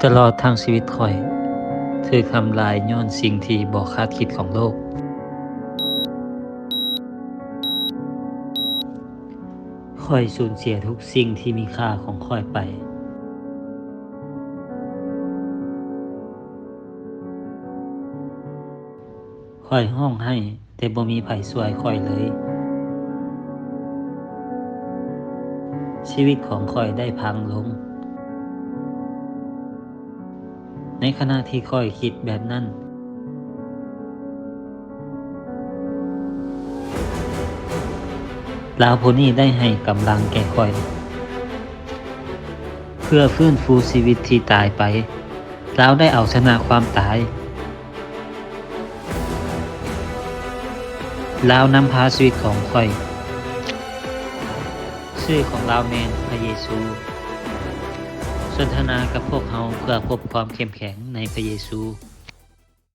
ຕະຫຼອດທັງຊີວິດຂ້ອຍ ຖືກທຳລາຍຍ້ອນສິ່ງທີ່ບໍ່ຄາດຄິດຂອງໂລກ. ຂ້ອຍສູນເສຍທຸກສິ່ງທີ່ມີຄ່າຂອງຂ້ອຍໄປ. ຂ້ອຍຮ້ອງໄຫ້, ແຕ່ບໍ່ມີໃຜຊ່ວຍຂ້ອຍເລີຍ. ຊີວິດຂອງຂ້ອຍໄດ້ພັງລົງ. ໃນຂະນະທີ່ຂ້ອຍຄິດແບບນັ້ນ, ລາວຜູ້ນີ້ໄດ້ໃຫ້ກຳລັງແກ່ຂ້ອຍ. ເພື່ອຟື້ນຟູຊີວິດທີ່ຕາຍໄປ, ລາວໄດ້ເອົາຊະນະຄວາມຕາຍ. ລາວນຳພາຊີວິດຂອງຂ້ອຍ. ຊື່ຂອງລາວແມ່ນພະເຢຊູ. ສົນທະນາກັບພວກເຮົາເພື່ອພົບຄວາມເຂັ້ມແຂງໃນພະເຢຊູ.